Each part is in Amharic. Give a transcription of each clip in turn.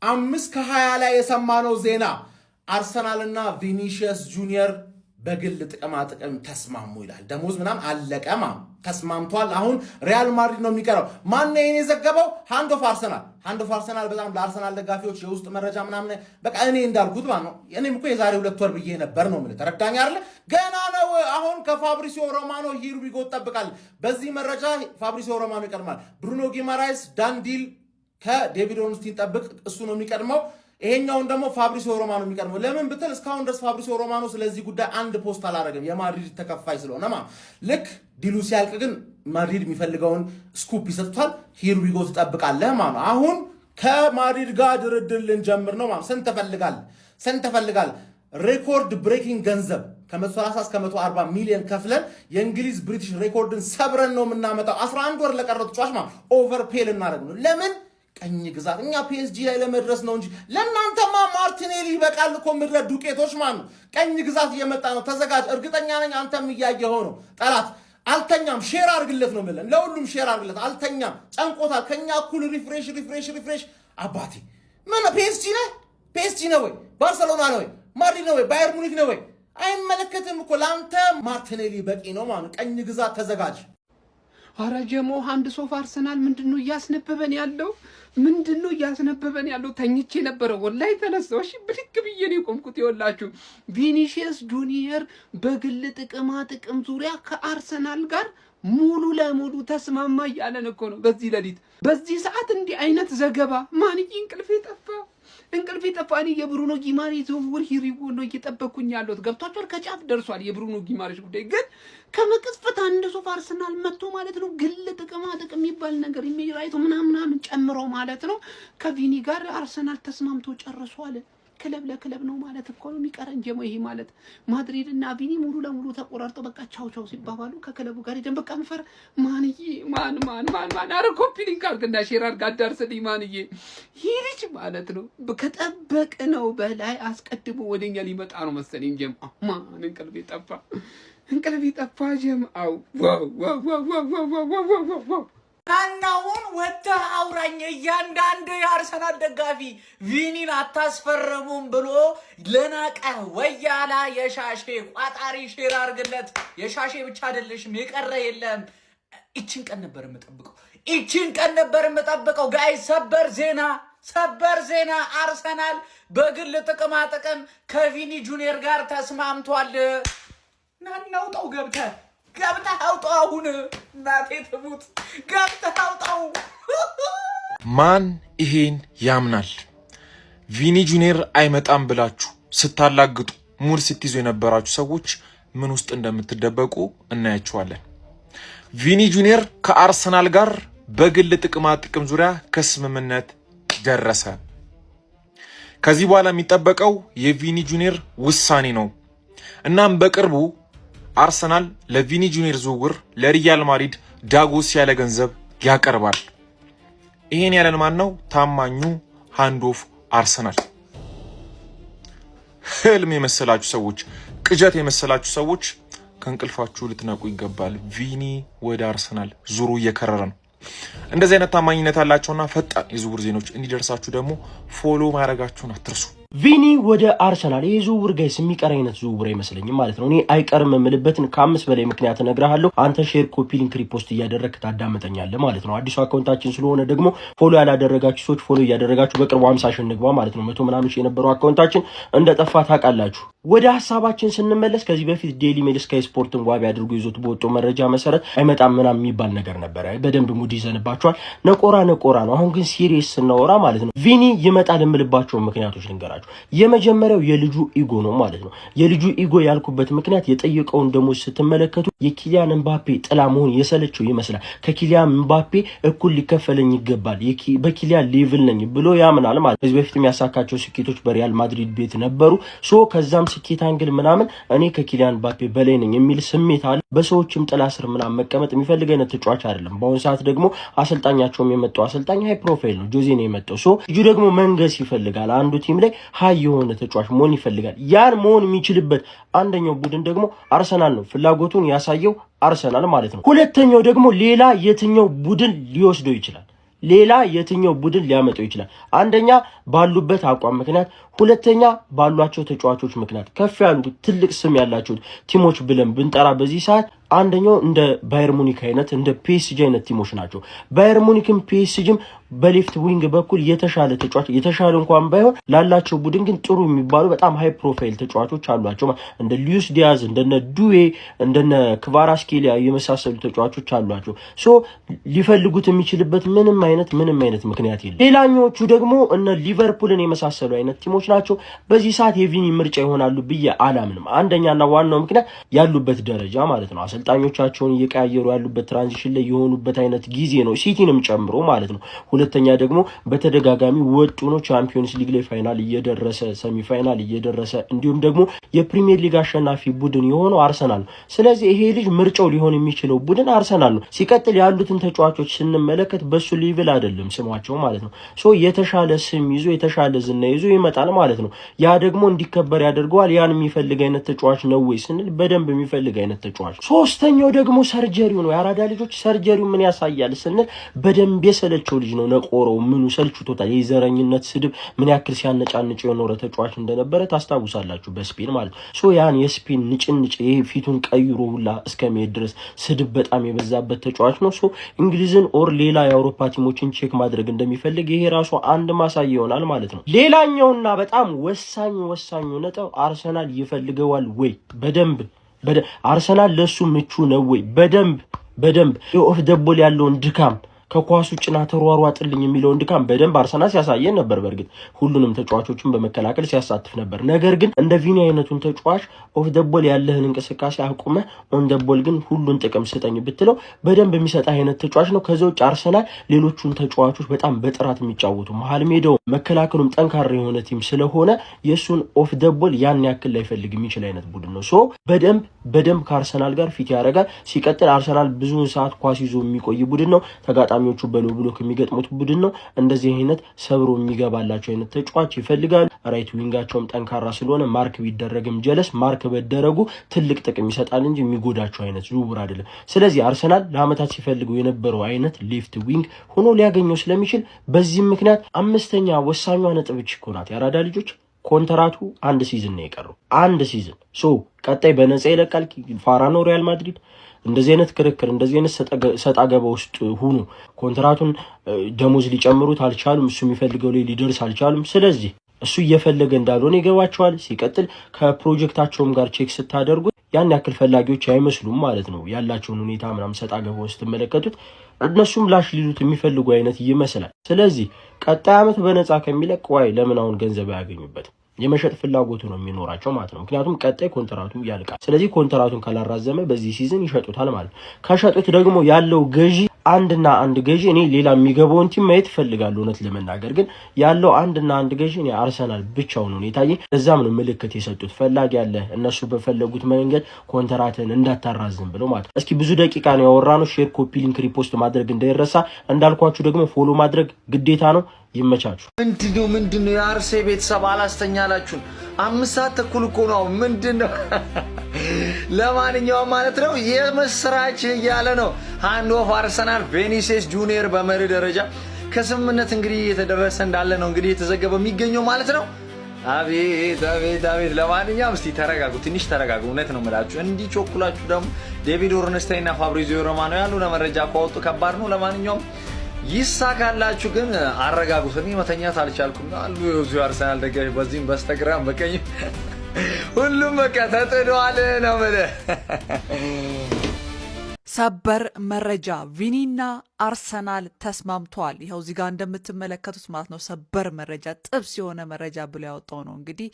5:20 ላይ የሰማነው ዜና አርሰናልና ቪኒሺየስ ጁኒየር በግል ጥቅማ ጥቅም ተስማሙ ይላል። ደሞዝ ምናምን አለቀማ፣ ተስማምቷል። አሁን ሪያል ማድሪድ ነው የሚቀረው። ማን ነው ይሄን የዘገበው? Hand of Arsenal። Hand of Arsenal በጣም ለአርሰናል ደጋፊዎች የውስጥ መረጃ ምናምን፣ በቃ እኔ እንዳልኩት ማለት ነው። እኔም እኮ የዛሬ 2 ወር ብዬ ነበር ነው የምልህ። ተረዳኝ አይደለ? ገና ነው። አሁን ከፋብሪሲዮ ሮማኖ here we go ጠብቃል። በዚህ መረጃ ፋብሪሲዮ ሮማኖ ይቀድማል። ብሩኖ ጊማራይስ done deal ከዴቪድ ኦርንስቲን ጠብቅ፣ እሱ ነው የሚቀድመው። ይሄኛውን ደግሞ ፋብሪሲዮ ሮማኖ የሚቀድመው ለምን ብትል እስካሁን ድረስ ፋብሪሲዮ ሮማኖ ስለዚህ ጉዳይ አንድ post አላደረገም፣ የማድሪድ ተከፋይ ስለሆነ ማለት። ልክ deal ኡ ሲያልቅ ግን ማድሪድ የሚፈልገውን scoop ይሰጡታል። Here we go ትጠብቃለህ ማለት ነው። አሁን ከማድሪድ ጋር ድርድር ልንጀምር ነው ማለት። ስንት ትፈልጋለህ? ስንት ትፈልጋለህ? Record breaking ገንዘብ ከ130 እስከ 140 ሚሊዮን ከፍለን የእንግሊዝ British record ን ሰብረን ነው የምናመጣው። 11 ወር ለቀረው ተጫዋች ማለት overpay ልናደርግ ነው። ለምን? ቀኝ ግዛት እኛ ፒኤስጂ ላይ ለመድረስ ነው እንጂ ለእናንተማ ማርቲኔሊ ይበቃል እኮ፣ ምድረ ዱቄቶች ማለት ነው። ቀኝ ግዛት እየመጣ ነው፣ ተዘጋጅ። እርግጠኛ ነኝ አንተም እያየኸው ነው። ጠላት አልተኛም። Share አድርግለት ነው የምልህ፣ ለሁሉም share አድርግለት። አልተኛም፣ ጨንቆታል። ከኛ እኩል refresh refresh refresh። አባቴ ምን ፒኤስጂ ነህ? ፒኤስጂ ነው ወይ? ባርሰሎና ነው ወይ? ማድሪድ ነው ወይ? ባየር ሙኒክ ነው ወይ? አይመለከትም እኮ፣ ለአንተ ማርቲኔሊ በቂ ነው ማለት ነው። ቀኝ ግዛት ተዘጋጅ። አረ ጀሞ፣ Hand of Arsenal ምንድን ነው እያስነበበን ያለው? ምንድን ነው እያስነበበን ያለው? ተኝቼ ነበረ፣ ወላሂ ተነሳሁ። እሺ ብድግ ብዬ ነው የቆምኩት። ይኸውላችሁ ቪኒሺየስ ጁኒየር በግል ጥቅማ ጥቅም ዙሪያ ከአርሰናል ጋር ሙሉ ለሙሉ ተስማማ እያለን እኮ ነው። በዚህ ሌሊት፣ በዚህ ሰዓት እንዲህ አይነት ዘገባ ማንዬ፣ እንቅልፌ ጠፋ፣ እንቅልፌ ጠፋ። እኔ የብሩኖ ጊማሬስ ዝውውር here we go ነው እየጠበቅኩኝ ያለሁት። ገብቷቸዋል። ከጫፍ ደርሷል የብሩኖ ጊማሬስ ጉዳይ። ግን ከመቅጽበት Hand of Arsenal መጥቶ ማለት ነው ግል ጥቅማ ጥቅም የሚባል ነገር right ኡ ምናምን ምናምን ጨምሮ ማለት ነው ከቪኒ ጋር አርሰናል ተስማምቶ ጨርሷል። ክለብ ለክለብ ነው ማለት እኮ ነው የሚቀረን ጀሞ። ይሄ ማለት ማድሪድ እና ቪኒ ሙሉ ለሙሉ ተቆራርጠው በቃ ቻው ቻው ሲባባሉ ከክለቡ ጋር ሄደን በቃ ምፈር ማንዬ፣ ማን ማን ማን ማን፣ አረ copy link አድርግና share አድርግ አዳርስልኝ ማንዬ። ይህ ልጅ ማለት ነው ከጠበቅነው በላይ አስቀድሞ ወደኛ ሊመጣ ነው መሰለኝ። ጀም ማን፣ እንቅልፌ ጠፋ፣ እንቅልፌ ጠፋ። ጀምአው wow wow wow wow wow wow wow wow! ናናውን ወጥተህ አውራኝ። እያንዳንድ የአርሰናል ደጋፊ ቪኒን አታስፈረሙም ብሎ ለናቀ ወያላ የሻሼ ቋጣሪ share አድርግለት። የሻሼ ብቻ አይደለሽም፣ የቀረ የለም። ይችን ቀን ነበር የምጠብቀው። ይችን ቀን ነበር የምጠብቀው። Guys፣ ሰበር ዜና፣ ሰበር ዜና! አርሰናል በግል ጥቅማ ጥቅም ከቪኒ ጁኒየር ጋር ተስማምቷል። ናናውጣው፣ ገብተህ ገብተህ አውጣው። አሁን እናቴ ትሙት ገብተህ አውጣው። ማን ይሄን ያምናል? ቪኒ ጁኒየር አይመጣም ብላችሁ ስታላግጡ፣ ሙድ ስትይዙ የነበራችሁ ሰዎች ምን ውስጥ እንደምትደበቁ እናያችኋለን። ቪኒ ጁኒየር ከአርሰናል ጋር በግል ጥቅማ ጥቅም ዙሪያ ከስምምነት ደረሰ። ከዚህ በኋላ የሚጠበቀው የቪኒ ጁኒየር ውሳኔ ነው። እናም በቅርቡ አርሰናል ለቪኒ ጁኒየር ዝውውር ለሪያል ማድሪድ ዳጎስ ያለ ገንዘብ ያቀርባል። ይሄን ያለን ማን ነው? ታማኙ Hand of Arsenal። ህልም የመሰላችሁ ሰዎች፣ ቅዠት የመሰላችሁ ሰዎች ከእንቅልፋችሁ ልትነቁ ይገባል። ቪኒ ወደ አርሰናል ዙሩ እየከረረ ነው። እንደዚህ አይነት ታማኝነት ያላቸውና ፈጣን የዝውውር ዜናዎች እንዲደርሳችሁ ደግሞ follow ማድረጋችሁን አትርሱ። ቪኒ ወደ አርሰናል፣ ይህ ዝውውር guys የሚቀር አይነት ዝውውር አይመስለኝም ማለት ነው። እኔ አይቀርም የምልበትን ከአምስት በላይ ምክንያት እነግርሃለሁ። አንተ share፣ copy link፣ repost እያደረግክ ታዳምጠኛለህ ማለት ነው። አዲሱ account ኣችን ስለሆነ ደግሞ follow ያላደረጋችሁ ሰዎች follow እያደረጋችሁ በቅርቡ 50,000 እንግባ ማለት ነው። መቶ ምናምን ሺህ የነበረው account ኣችን እንደጠፋ ታውቃላችሁ። ወደ ሀሳባችን ስንመለስ ከዚህ በፊት ዴይሊ ሜል ስካይ ስፖርትን ዋቢ አድርጎ ይዞት በወጣው መረጃ መሰረት አይመጣም ምናምን የሚባል ነገር ነበረ። በደንብ ሙድ ይዘንባቸዋል። ነቆራ ነቆራ ነው። አሁን ግን serious ስናወራ ማለት ነው ቪኒ ይመጣል የምልባቸውን ምክንያቶች ልንገራችሁ። የመጀመሪያው የልጁ ego ነው ማለት ነው። የልጁ ego ያልኩበት ምክንያት የጠየቀውን ደሞዝ ስትመለከቱ የኪሊያን ምባፔ ጥላ መሆን የሰለቸው ይመስላል። ከኪሊያን ምባፔ እኩል ሊከፈለኝ ይገባል፣ በኪሊያን level ነኝ ብሎ ያምናል ማለት። ከዚህ በፊት የሚያሳካቸው ስኬቶች በሪያል ማድሪድ ቤት ነበሩ። So ከዛም ስኬት angle ምናምን እኔ ከኪሊያን ምባፔ በላይ ነኝ የሚል ስሜት አለ። በሰዎችም ጥላ ስር ምናምን መቀመጥ የሚፈልግ አይነት ተጫዋች አይደለም። በአሁኑ ሰዓት ደግሞ አሰልጣኛቸውም የመጣው አሰልጣኝ high profile ነው፣ ጆዜ ነው የመጣው። So ልጁ ደግሞ መንገስ ይፈልጋል። አንዱ team ላይ high የሆነ ተጫዋች መሆን ይፈልጋል። ያን መሆን የሚችልበት አንደኛው ቡድን ደግሞ አርሰናል ነው። ፍላጎቱን ያሳየው አርሰናል ማለት ነው። ሁለተኛው ደግሞ ሌላ የትኛው ቡድን ሊወስደው ይችላል? ሌላ የትኛው ቡድን ሊያመጣው ይችላል? አንደኛ ባሉበት አቋም ምክንያት፣ ሁለተኛ ባሏቸው ተጫዋቾች ምክንያት። ከፍ ያሉ ትልቅ ስም ያላቸው team ኦች ብለን ብንጠራ በዚህ ሰዓት አንደኛው እንደ ባየር ሙኒክ አይነት፣ እንደ ፒኤስጂ አይነት team ኦች ናቸው። ባየር ሙኒክም ፒኤስጂም በ left wing በኩል የተሻለ ተጫዋች፣ የተሻለ እንኳን ባይሆን ላላቸው ቡድን ግን ጥሩ የሚባሉ በጣም high profile ተጫዋቾች አሏቸው። እንደ ሉዊስ ዲያዝ፣ እንደነ ዱዌ፣ እንደነ ክቫራስኬሊያ የመሳሰሉ ተጫዋቾች አሏቸው። So ሊፈልጉት የሚችልበት ምንም አይነት ምክንያት የለም። ሌላኛዎቹ ደግሞ እነ ሊቨርፑልን የመሳሰሉ አይነት team ኦች ናቸው። በዚህ ሰዓት የቪኒ ምርጫ ይሆናሉ ብዬ አላምንም። አንደኛና ዋናው ምክንያት ያሉበት ደረጃ ማለት ነው። አሰልጣኞቻቸውን እየቀያየሩ ያሉበት transition ላይ የሆኑበት አይነት ጊዜ ነው፣ ሲቲንም ጨምሮ ማለት ነው። ሁለተኛ ደግሞ በተደጋጋሚ ወጡ ነው ቻምፒዮንስ ሊግ ላይ final እየደረሰ፣ semi final እየደረሰ፣ እንዲሁም ደግሞ የፕሪሚየር ሊግ አሸናፊ ቡድን የሆነው አርሰናል ነው። ስለዚህ ይሄ ልጅ ምርጫው ሊሆን የሚችለው ቡድን አርሰናል ነው። ሲቀጥል ያሉትን ተጫዋቾች ስንመለከት በሱ level አይደለም ስማቸው ማለት ነው። So የተሻለ ስም ይዞ፣ የተሻለ ዝና ይዞ ይመጣል ማለት ነው። ያ ደግሞ እንዲከበር ያደርገዋል። ያን የሚፈልግ አይነት ተጫዋች ነው ወይ ስንል በደንብ የሚፈልግ አይነት ተጫዋች። ሶስተኛው ደግሞ surgery ው ነው። የአራዳ ልጆች፣ surgery ው ምን ያሳያል ስንል በደንብ የሰለቸው ልጅ ነው። ነቆረው ምኑ ሰልችቶታል። የዘረኝነት ስድብ ምን ያክል ሲያነጫንጭ የኖረ ተጫዋች እንደነበረ ታስታውሳላችሁ፣ በስፔን ማለት ነው። So ያን የስፔን ንጭንጭ፣ ይሄ ፊቱን ቀይሮ ሁላ እስከመሄድ ድረስ ስድብ በጣም የበዛበት ተጫዋች ነው። So እንግሊዝን or ሌላ የአውሮፓ team ኦችን check ማድረግ እንደሚፈልግ ይሄ ራሱ አንድ ማሳያ ይሆናል ማለት ነው። ሌላኛውና በጣም ወሳኝ ወሳኙ ነጥብ አርሰናል ይፈልገዋል ወይ? በደንብ አርሰናል ለሱ ምቹ ነው ወይ? በደንብ በደንብ off the ball ያለውን ድካም፣ ከኳሱ ጭና ተሯሯጥልኝ የሚለውን ድካም በደንብ አርሰናል ሲያሳየን ነበር። በእርግጥ ሁሉንም ተጫዋቾችን በመከላከል ሲያሳትፍ ነበር። ነገር ግን እንደ ቪኒ አይነቱን ተጫዋች off the ball ያለህን እንቅስቃሴ አቁመህ on the ball ግን ሁሉን ጥቅም ስጠኝ ብትለው በደንብ የሚሰጥ አይነት ተጫዋች ነው። ከዚ ውጭ አርሰናል ሌሎቹን ተጫዋቾች በጣም በጥራት የሚጫወቱ፣ መሀል ሜዳው መከላከሉም ጠንካራ የሆነ team ስለሆነ የእሱን off the ball ያን ያክል ላይፈልግ የሚችል አይነት ቡድን ነው። So በደንብ በደንብ ከአርሰናል ጋር fit ያደርጋል። ሲቀጥል አርሰናል ብዙውን ሰዓት ኳስ ይዞ የሚቆይ ቡድን ነው። ተጋጣሚዎቹ በ low block የሚገጥሙት ቡድን ነው። እንደዚህ አይነት ሰብሮ የሚገባላቸው አይነት ተጫዋች ይፈልጋሉ። Right wing ኣቸውም ጠንካራ ስለሆነ mark ቢደረግም ጀለስ mark መደረጉ ትልቅ ጥቅም ይሰጣል እንጂ የሚጎዳቸው አይነት ዝውውር አይደለም። ስለዚህ አርሰናል ለአመታት ሲፈልገው የነበረው አይነት left wing ሆኖ ሊያገኘው ስለሚችል በዚህም ምክንያት አምስተኛ ወሳኟ ነጥብ እኮ ናት። የአራዳ ልጆች፣ ኮንትራቱ አንድ season ነው የቀረው፣ አንድ season። So ቀጣይ በነፃ ይለቃል። ፋራ ነው ሪያል ማድሪድ። እንደዚህ አይነት ክርክር፣ እንደዚህ አይነት ሰጣ ገባ ውስጥ ሁኑ ኮንትራቱን ደሞዝ ሊጨምሩት አልቻሉም። እሱ የሚፈልገው ላይ ሊደርስ አልቻሉም። ስለዚህ እሱ እየፈለገ እንዳልሆነ ይገባቸዋል። ሲቀጥል ከፕሮጀክታቸውም ጋር check ስታደርጉት ያን ያክል ፈላጊዎች አይመስሉም ማለት ነው። ያላቸውን ሁኔታ ምናምን ሰጣ ገባ ስትመለከቱት እነሱም ላሽ ሊሉት የሚፈልጉ አይነት ይመስላል። ስለዚህ ቀጣይ ዓመት በነፃ ከሚለቅ ወይ ለምን አሁን ገንዘብ አያገኙበትም? የመሸጥ ፍላጎቱ ነው የሚኖራቸው ማለት ነው። ምክንያቱም ቀጣይ ኮንትራቱ ያልቃል። ስለዚህ ኮንትራቱን ካላራዘመ በዚህ season ይሸጡታል ማለት ነው። ከሸጡት ደግሞ ያለው ገዢ አንድና አንድ ገዢ፣ እኔ ሌላ የሚገባውን team ማየት እፈልጋለሁ። እውነት ለመናገር ግን ያለው አንድና አንድ ገዢ እኔ አርሰናል ብቻውን ነው የታየኝ። እዛም ነው ምልክት የሰጡት፣ ፈላጊ ያለ እነሱ በፈለጉት መንገድ ኮንትራትን እንዳታራዝም ብለው ማለት ነው። እስኪ ብዙ ደቂቃ ነው ያወራነው። Share፣ copy link፣ repost ማድረግ እንዳይረሳ። እንዳልኳችሁ ደግሞ follow ማድረግ ግዴታ ነው። ይመቻችሁ። ምንድነው ምንድነው? የአርሴ ቤተሰብ አላስተኛላችሁን? 5 ሰዓት ተኩል እኮ ነው። ምንድነው? ለማንኛውም ማለት ነው የምስራች እያለ ነው Hand of Arsenal። ቪኒሲየስ ጁኒየር በመሪ ደረጃ ከስምምነት እንግዲህ የተደረሰ እንዳለ ነው እንግዲህ የተዘገበ የሚገኘው ማለት ነው። አቤት አቤት አቤት! ለማንኛውም እስቲ ተረጋጉ፣ ትንሽ ተረጋጉ። እውነት ነው የምላችሁ። እንዲህ ቾኩላችሁ ደግሞ ዴቪድ ኦርንስታይን እና ፋብሪዚዮ ሮማኖ ያሉ ለመረጃ ካወጡ ከባድ ነው። ለማንኛውም ይሳካላችሁ፣ ግን አረጋጉት። እኔ መተኛት አልቻልኩም አሉ የዚሁ አርሰናል ደጋፊ በዚህም በስተግራም በቀኝ ሁሉም በቃ ተጥዷል ነው የምልህ። ሰበር መረጃ፣ ቪኒና አርሰናል ተስማምተዋል። ይኸው እዚህ ጋር እንደምትመለከቱት ማለት ነው። ሰበር መረጃ፣ ጥብስ የሆነ መረጃ ብሎ ያወጣው ነው። እንግዲህ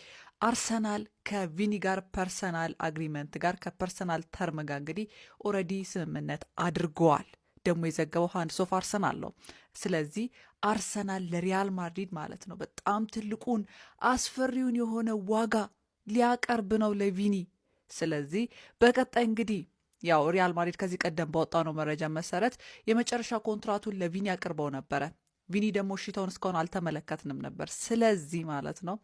አርሰናል ከቪኒ ጋር personal agreement ጋር፣ ከ personal term ጋር እንግዲህ already ስምምነት አድርገዋል። ደግሞ የዘገበው Hands of Arsenal ነው። ስለዚህ አርሰናል ለሪያል ማድሪድ ማለት ነው በጣም ትልቁን አስፈሪውን የሆነ ዋጋ ሊያቀርብ ነው ለቪኒ። ስለዚህ በቀጣይ እንግዲህ ያው ሪያል ማድሪድ ከዚህ ቀደም ባወጣነው መረጃ መሰረት የመጨረሻ ኮንትራቱን ለቪኒ አቅርበው ነበረ። ቪኒ ደግሞ እሺታውን እስካሁን አልተመለከትንም ነበር። ስለዚህ ማለት ነው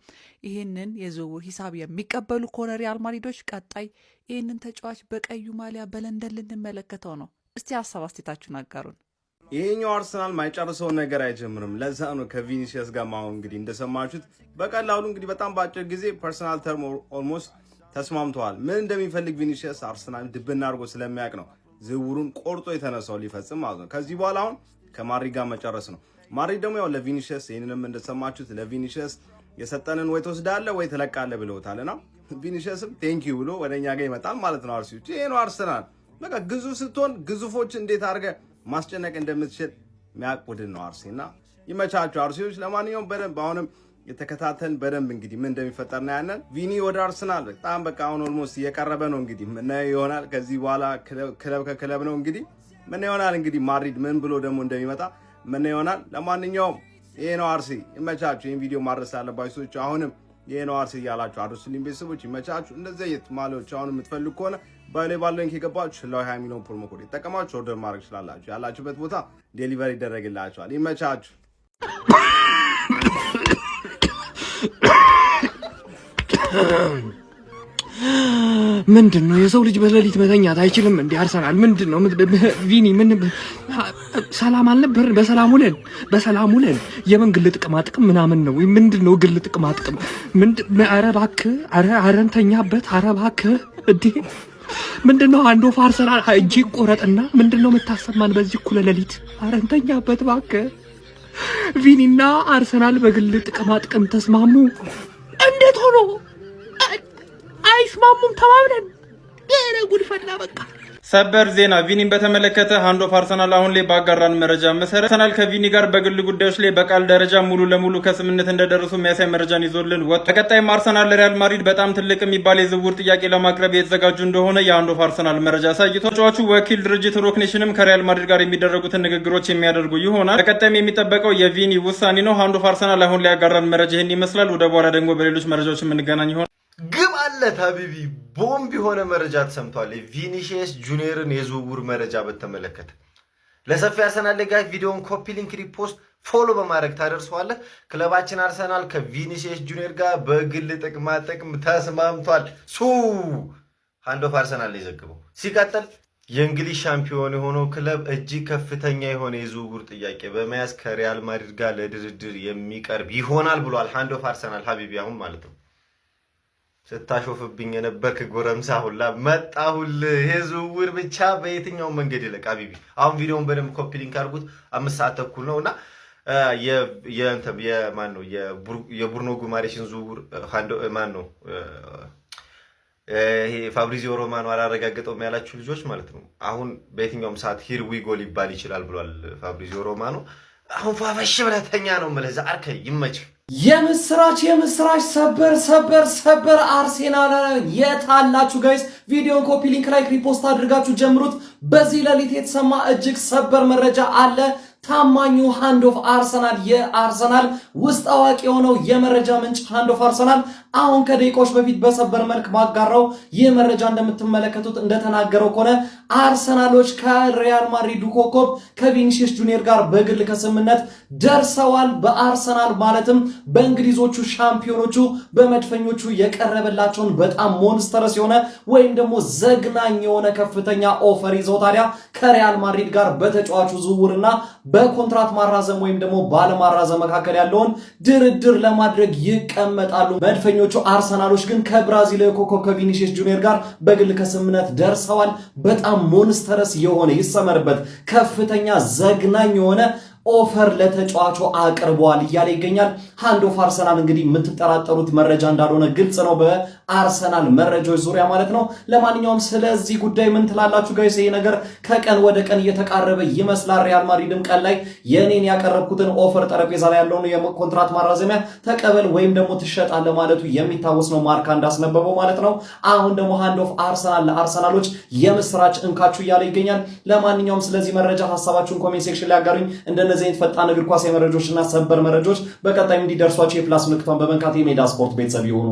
ይህንን የዝውውር ሂሳብ የሚቀበሉ ከሆነ ሪያል ማድሪዶች ቀጣይ ይህንን ተጫዋች በቀዩ ማሊያ በለንደን ልንመለከተው ነው። እስቲ ሀሳብ አስተያየታችሁን አጋሩን። ይሄኛው አርሰናል ማይጨርሰውን ነገር አይጀምርም። ለዛ ነው ከቪኒሲየስ ጋር አሁን እንግዲህ እንደሰማችሁት በቀላሉ እንግዲህ በጣም በአጭር ጊዜ personal term almost ተስማምተዋል። ምን እንደሚፈልግ ቪኒሲየስ አርሰናል ድብና አድርጎ ስለሚያውቅ ነው ዝውውሩን ቆርጦ የተነሳው ሊፈጽም ማለት ነው። ከዚህ በኋላ አሁን ከማድሪድ ጋር መጨረስ ነው። ማድሪድ ደግሞ ያው ለቪኒሲየስ ይህንንም እንደሰማችሁት ለቪኒሲየስ የሰጠንን ወይ ትወስዳለህ ወይ ትለቃለህ ብለውታልና ቪኒሲየስም thank you ብሎ ወደ እኛ ጋር ይመጣል ማለት ነው። አርሲዎች፣ ይሄ ነው አርሰናል። በቃ ግዙፍ ስትሆን ግዙፎች እንዴት አድርገህ ማስጨነቅ እንደምትችል የሚያውቅ ቡድን ነው አርሴ እና ይመቻቸው አርሴዎች። ለማንኛውም በደንብ አሁንም የተከታተልን በደንብ እንግዲህ ምን እንደሚፈጠር እናያለን። ቪኒ ወደ አርሰናል በጣም በቃ አሁን almost እየቀረበ ነው። እንግዲህ ምናየው ይሆናል። ከዚህ በኋላ ክለብ ከክለብ ነው እንግዲህ ምን ይሆናል እንግዲህ ማድሪድ ምን ብሎ ደግሞ እንደሚመጣ ምን ይሆናል። ለማንኛውም ይሄ ነው አርሴ። ይመቻችሁ። ይህን ቪዲዮ ማድረስ ያለባችሁ ሰዎች አሁንም ይሄ ነው አርሴ እያላችሁ አድርሱልኝ ቤተሰቦች፣ ይመቻችሁ። እንደዚህ አይነት ማሊያዎች አሁን የምትፈልጉ ከሆነ bio ላይ ባለው link የገባችሁ ላይ 20 ሚሊዮን promo code ይጠቀማችሁ order ማድረግ ትችላላችሁ። ያላችሁበት ቦታ delivery ይደረግላችኋል። ይመቻችሁ። ምንድን ነው የሰው ልጅ በሌሊት መተኛት አይችልም እንዴ? አርሰናል ምንድን ነው ቪኒ? ምን ሰላም አልነበርን? በሰላም ውለን በሰላም ውለን የምን ግል ጥቅማ ጥቅም ምናምን ነው? ምንድን ነው ግል ጥቅማ ጥቅም? ኧረ እባክህ፣ ኧረ እንተኛበት፣ ኧረ እባክህ እንዴ! ምንድን ነው Hand of አርሰናል እጅ ቆረጥና ምንድን ነው የምታሰማን በዚህ እኩለ ሌሊት? ኧረ እንተኛበት እባክህ። ቪኒና አርሰናል በግል ጥቅማ ጥቅም ተስማሙ። እንዴት ሆኖ አይስማሙም ተባብለን? ኧረ ጉድ ፈላ በቃ። ሰበር ዜና ቪኒን በተመለከተ Hand of አርሰናል አሁን ላይ ባጋራን መረጃ መሰረት አርሰናል ከቪኒ ጋር በግል ጉዳዮች ላይ በቃል ደረጃ ሙሉ ለሙሉ ከስምምነት እንደደረሱ የሚያሳይ መረጃን ይዞልን ወጥቷል። በቀጣይም አርሰናል ለሪያል ማድሪድ በጣም ትልቅ የሚባል የዝውውር ጥያቄ ለማቅረብ የተዘጋጁ እንደሆነ የ Hand of አርሰናል መረጃ አሳይቷል። ተጫዋቹ ወኪል ድርጅት ሮክ ኔሽንም ከሪያል ማድሪድ ጋር የሚደረጉትን ንግግሮች የሚያደርጉ ይሆናል። በቀጣይም የሚጠበቀው የቪኒ ውሳኔ ነው። Hand of አርሰናል አሁን ላይ ያጋራን መረጃ ይህን ይመስላል። ወደ በኋላ ደግሞ በሌሎች መረጃዎች የምንገናኝ ይሆናል። ግብ አለት حبيبي፣ ቦምብ የሆነ መረጃ ተሰምቷል። የቪኒሺየስ ጁኒየርን የዝውውር መረጃ በተመለከተ ለሰፊ አርሰናል ደጋፊ ቪዲዮን copy link፣ repost፣ follow በማድረግ ታደርሰዋለህ። ክለባችን አርሰናል ከቪኒሺየስ ጁኒየር ጋር በግል ጥቅማ ጥቅም ተስማምቷል። ሱ Hand of አርሰናል የዘግበው። ሲቀጥል የእንግሊዝ ሻምፒዮን የሆነው ክለብ እጅግ ከፍተኛ የሆነ የዝውውር ጥያቄ በመያዝ ከሪያል ማድሪድ ጋር ለድርድር የሚቀርብ ይሆናል ብሏል። Hand of አርሰናል حبيبي አሁን ማለት ነው። ስታሾፍብኝ የነበርክ ጎረምሳ ሁላ መጣሁልህ። ይሄ ዝውውር ብቻ በየትኛው መንገድ ይለቅ حبيبي። አሁን ቪዲዮውን በደንብ copy link አድርጉት። 5:30 ነው እና የማን ነው የቡርኖ ጉማሬሽን ዝውውር ማን ነው ይሄ ፋብሪዚዮ ሮማኖ አላረጋገጠውም ያላችሁ ልጆች ማለት ነው። አሁን በየትኛውም ሰዓት here we go ሊባል ይችላል ብሏል ፋብሪዚዮ ሮማኖ። አሁን ፏፈሽ ብለህ ተኛ ነው የምልህ። ዛርከ ይመችህ። የምስራች የምስራች! ሰበር ሰበር ሰበር! አርሴናል የት አላችሁ guys? ቪዲዮን copy link፣ like፣ repost አድርጋችሁ ጀምሩት። በዚህ ሌሊት የተሰማ እጅግ ሰበር መረጃ አለ። ታማኙ Hand of አርሰናል፣ የአርሰናል ውስጥ አዋቂ የሆነው የመረጃ ምንጭ Hand of አርሰናል አሁን ከደቂቃዎች በፊት በሰበር መልክ ባጋራው ይህ መረጃ እንደምትመለከቱት እንደተናገረው ከሆነ አርሰናሎች ከሪያል ማድሪዱ ኮከብ ከቪኒሲየስ ጁኒየር ጋር በግል ከስምምነት ደርሰዋል። በአርሰናል ማለትም በእንግሊዞቹ ሻምፒዮኖቹ በመድፈኞቹ የቀረበላቸውን በጣም monstrous የሆነ ወይም ደግሞ ዘግናኝ የሆነ ከፍተኛ offer ይዘው ታዲያ ከሪያል ማድሪድ ጋር በተጫዋቹ ዝውውርና በኮንትራት ማራዘም ወይም ደግሞ ባለማራዘም መካከል ያለውን ድርድር ለማድረግ ይቀመጣሉ። መድፈኞቹ አርሰናሎች ግን ከብራዚላዊ ኮከብ ከቪኒሲየስ ጁኒየር ጋር በግል ከስምምነት ደርሰዋል። በጣም monstrous የሆነ ይሰመርበት ከፍተኛ ዘግናኝ የሆነ offer ለተጫዋቹ አቅርበዋል እያለ ይገኛል። Hand of አርሰናል እንግዲህ የምትጠራጠሩት መረጃ እንዳልሆነ ግልጽ ነው፣ በአርሰናል መረጃዎች ዙሪያ ማለት ነው። ለማንኛውም ስለዚህ ጉዳይ ምን ትላላችሁ guys? ይሄ ነገር ከቀን ወደ ቀን እየተቃረበ ይመስላል። ሪያል ማድሪድም ቀን ላይ የኔን ያቀረብኩትን offer ጠረጴዛ ላይ ያለውን የኮንትራት ማራዘሚያ ተቀበል ወይም ደግሞ ትሸጣለህ ማለቱ የሚታወስ ነው፣ ማርካ እንዳስነበበው ማለት ነው። አሁን ደግሞ Hand of አርሰናል ለአርሰናሎች የምስራች እንካችሁ እያለ ይገኛል። ለማንኛውም ስለዚህ መረጃ ሀሳባችሁን comment section ላይ አጋሩኝ። እንደነዚህ አይነት ፈጣን እግር ኳስ መረጃዎች እና ሰበር መረጃዎች በቀጣይ እንዲደርሷቸው የ plus ምልክቷን በመንካት የሜዳ ስፖርት ቤተሰብ ይሁኑ።